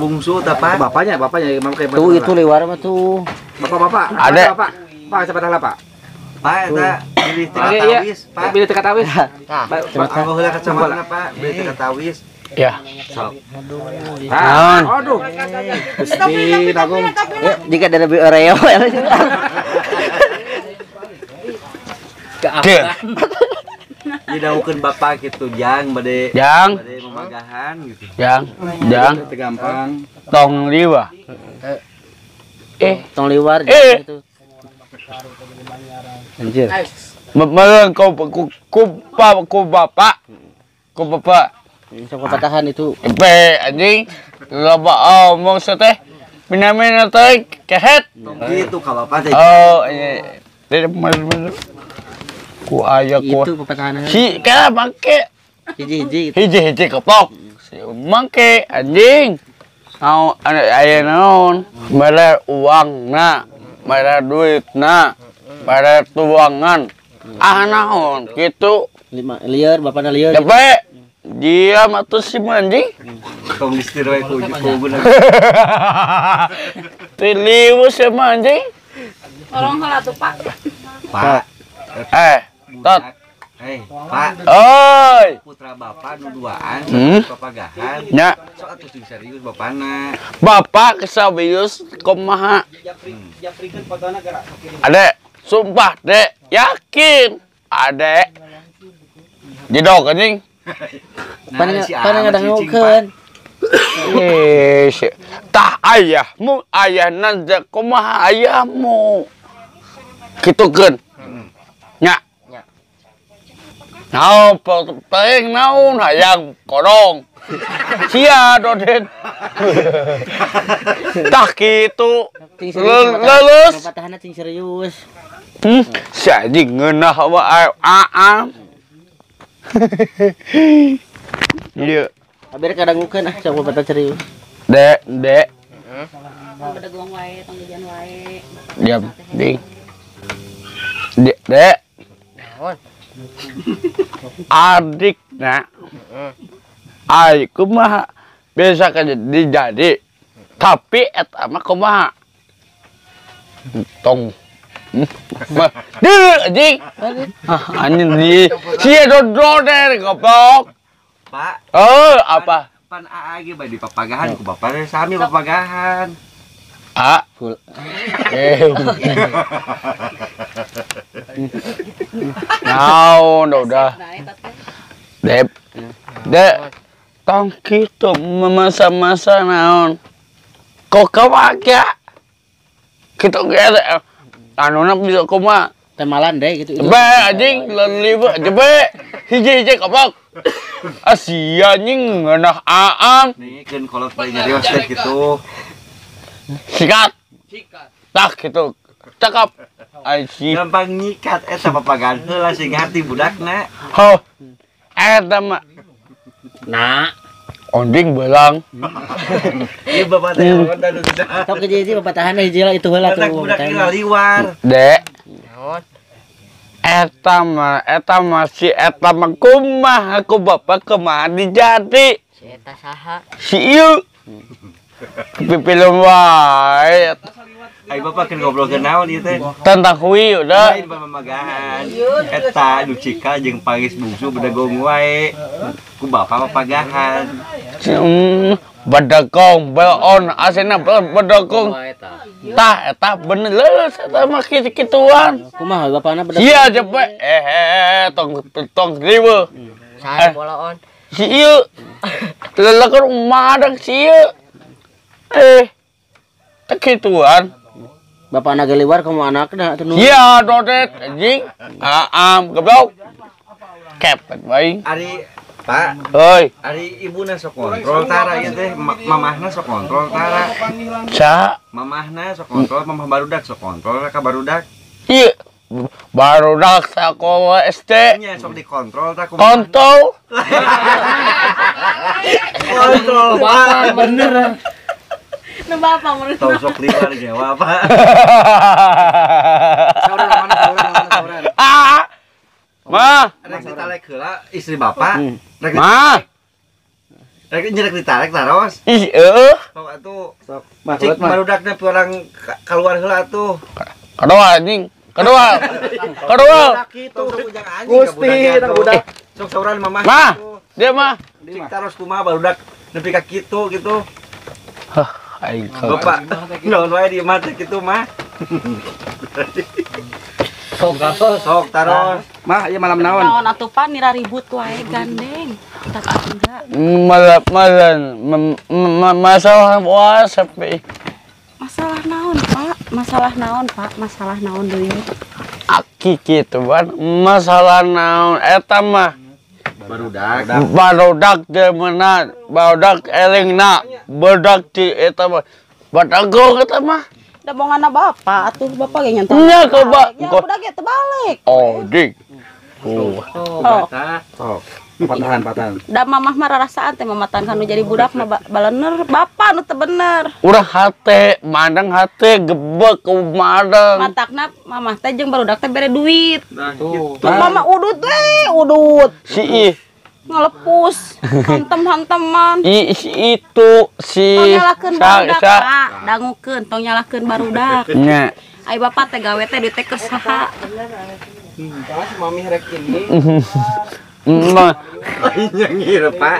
bungsu tah, Pak. Bapaknya, bapaknya kayak tuh itu liwar mah tuh. Bapak-bapak. Ada. Bapak. Pak, cepat lah, Pak. Pak eta bilih teu katawis, Pak. Bilih teu katawis. Tah, Pak heula kacamatna, Pak. Bilih teu katawis. Ya. Sok. Naon? Aduh. Gusti Agung. Jika ada lebih Oreo. Didaukeun bapak gitu, jang bade. Jang. Bade mamagahan gitu. Jang, jang. Teu gampang. Tong liwa. Tong liwar gitu. Anjir. Meureun ku bapak. Ku bapak. Sok patahan itu. Be anjing. Loba omong teh. Mina-mina teh kehet. Tong kitu ka bapak teh. Oh, iya. Bener. Ku aya ku. Itu pepatahan. Si kana bangke. Hiji-hiji. Hiji-hiji keplok. Si mangke anjing. Naon aya naon? Mere uangna, mere duitna, mere tuangan. Ah naon kitu. Lima lieur bapana lieur. Depe. Dia mah tuh si anjing. Tong distir we ku guna. Tiliwus sama anjing. Tolong heula tuh, Pak. Pak. Tot. Pak. Oi. Putra bapak nu duaan, papagahan. Nya. Sok atuh sing serius bapana. Bapak kesawiyus kumaha? Adek, sumpah, Dek, yakin. Adek. Jidok anjing. Pan ngadangukeun. Eh, tah ayahmu, ayah nanti kumaha ayahmu. Kitukeun. Nya. Naon paling naon hayang kodong. Sia doden. Tah kitu. Lulus. Patahana cing serius. Si anjing ngeunah mah aam. Iya. Abir kadangukeun ah sok patah serius. Dek, dek. Bedegong wae, tong jajan wae. Diam, ding. Dek, dek. Naon? Adik nak. Ai kumaha bisa jadi tapi eta mah kumaha tong mah deul anjing. Ah anjing di sia dodol goblok. Pak. Oh, apa? Pan aa ge bae dipapagahan ku bapak teh sami papagahan. A. Naon udah. Dep. Dek. Tong kitu masa-masa naon. Kok kawagya. Kitu ge anuna bisa kumaha. Temalan deh gitu. Be anjing leulewe jebe. Hiji-hiji goblok. Asia anjing ngeunah aam. Nih keun kolot bae nyarios teh kitu. Sikat. Sikat. Tah kitu. Cakap. Ai si. Gampang nyikat eta papagahan heula sing ngarti budakna. Ho. Eta mah. Nah, anjing belang. Ieu bapak teh honda nu tidak. Sok hiji-hiji papatahan hiji lah itu heula tuh. Budak liwar. Dek. Naon? Eta mah si eta mah kumaha ku bapak kumaha dijadi. Si eta saha? Si ieu. Pipilun wae. Ai bapak keur ngobrolkeun naon ieu teh? Tentang hui udah. Lain pamagahan. Eta nu cika jeung pangis bungsu bedegong wae. Ku bapak papagahan. Bedegong beon asina bedegong. Tah eta bener leus eta mah kitu-kituan. Kumaha bapana bedegong? Sia jepe tong tong riweuh. Saha boloon? Si ieu. Lelekeur madang si ieu. Teh kituan. Bapana ge liwar komo anakna atuh. Iya, dodet anjing. Aam goblok. Kepet bae. Ari Pak, hoi. Ari ibuna sok kontrol tara ieu teh, mamahna sok kontrol tara. Sa? Mamahna sok kontrol, mamah barudak sok kontrol ka barudak. Ieu barudak sakola SD. Nya sok dikontrol tah kumaha. Kontol. Kontrol bapak bener. Nu bapak menurut. Tong sok liwar nyawa, Pak. Sauran mana sauran mana sauran. Ah. Ma, rek ditalek heula istri bapak. Ma. Rek nyerek ditarik taros. Ih, heeh. Sok atuh. Sok. Cik barudakna orang keluar heula atuh. Kadoa anjing. Kadoa. Kadoa. Gusti tang budak. Sok sauran mamah. Mah, dia mah. Cik taros kumaha barudak nepi ka kitu gitu. Hah, aing. Bapak, naon wae di imah teh kitu mah. Sok sok taros. Mah, ieu malam naon? Naon atuh pan nira ribut wae gandeng. Tetangga. Masalah WhatsApp. Masalah naon, Pak? Masalah naon, Pak? Masalah naon deui? Aki kitu ban masalah naon eta mah. Barudak. Barudak teh meunang, barudak elingna, barudak ti eta mah. Badagong eta mah. Da bongana bapak atuh bapak ge nyentuh. Nya ke ba. Ya budak ge teu balik. Oh, dik. Oh. Sok. Patahan. Da mamah mah rarasaan teh mamatan kanu jadi budak mah balener bapak nu teu bener. Urang hate, mandang hate gebek madang. Matakna mamah teh jeung barudak teh bere duit. Nah, gitu. Mama udut we, udut. Si ih ngelepus, hantem-hanteman. I si itu si tong nyalahkeun barudak, Pak. Dangukeun, tong nyalahkeun barudak. Nya. Ai bapak teh gawe teh duit teh keur saha? Kalau si mami rek ini. Mah. Nyengir, Pak.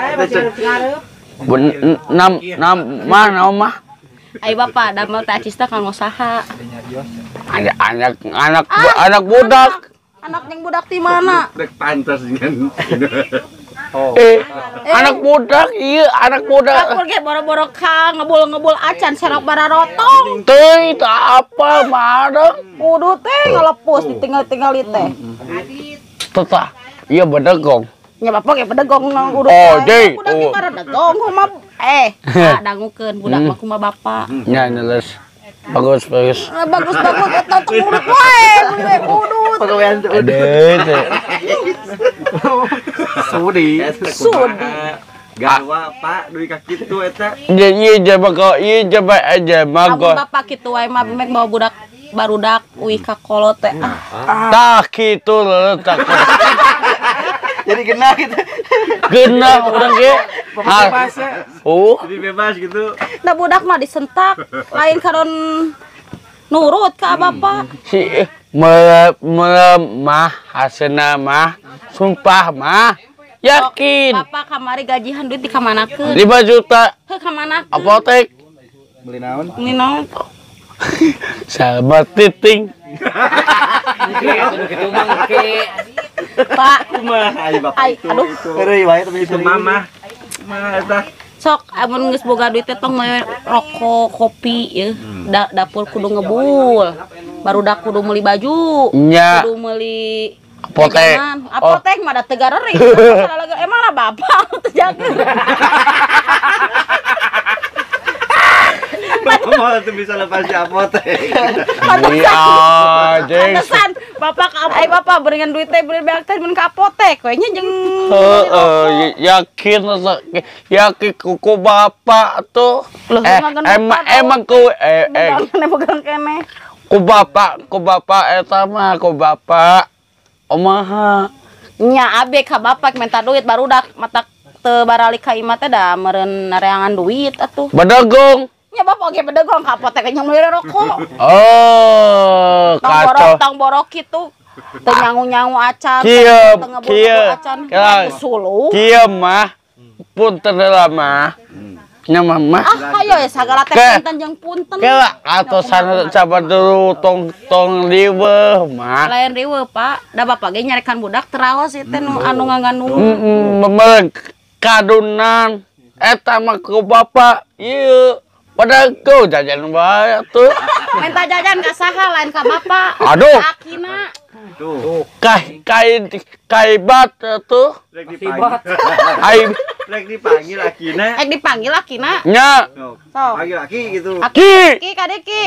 Nam nam mah naon mah? Ai bapak damel teh acis teh kanggo saha? Anak anak anak budak. Anak yang budak di mana? Rek pantas dengan. Oh. Anak budak, iya anak budak. Dapur ge boro-boro ka ngebul-ngebul acan serok bararotong. Teuing teu apa madang. Kudu teh ngalepus ditinggal-tinggali teh. Tetah, iya bedegong. Nya bapak ge bedegong nang udut. Oh, deui. Budak ge baradegong kumaha eh, dangukeun budak mah kumaha bapak. Nya nyeles. Bagus, bagus. Bagus, bagus. Eta teh udut wae, udut. Pagawean teh udut. Sudi. Sudi. Gawa Pak duit ka kitu eta. Ieu jaba ka ieu jaba aja mago. Amun bapak kitu wae mah mek bawa budak barudak uih ka kolot teh. Tah kitu leutak. Jadi genah gitu. Genah urang ge. Oh, jadi bebas gitu. Nah budak mah disentak, lain karon nurut ka bapak. Si mah hasena mah sumpah mah yakin. Bapak kamari gajihan duit dikamanakeun? 5 juta. Heuh kamanakeun? Apotek. Beli naon? Beli naon? Sahabat titing. Gitu mah ke. Pak, kumaha ai bapak itu. Aduh. Heureuy wae tapi itu mamah. Mah eta. Sok amun geus boga duit teh tong meuli rokok, kopi yeuh. Dapur kudu ngebul. Barudak kudu meuli baju. Nya. Kudu meuli apotek. Apotek mah da teu gareuring. Emang lah bapak teu jaga. Bapak tuh bisa lepas si apotek. Iya, pantesan bapak ai bapak beringan duit teh beri beak teh mun ka apotek we nya jeung heeh yakin yakin kuku bapak tuh. Emang ku pegang keneh. Ku bapak eta mah ku bapak omaha. Nya abe ka bapak minta duit barudak matak teu baralik ka imah teh da meureun nareangan duit atuh. Bedegong. Nya bapak oge bedegong ka apotek nya meuli rokok. Oh, kacau. Tong borok kitu. Teu nyangu-nyangu acan, kieu teu ngebul-ngebul acan. Suluh. Kieu mah punten heula mah. Nya mah mah. Ah, hayo ya sagala teh punten jeung punten. Kela atosan sabar dulu tong tong riweuh mah. Lain riweuh, Pak. Da bapak ge nyarekan budak teraos ieu teh nu anu nganganu. Heeh, kadunan eta mah ku bapak ieu. Padahal kau jajan wae tuh. Minta jajan ka saha lain ka bapak. Aduh. Akina. Tuh. Kai kaibat tuh. Rek dipanggil. Ai rek dipanggil akina. Rek dipanggil akina. Nya. Panggil aki gitu. Aki, ki kade ki.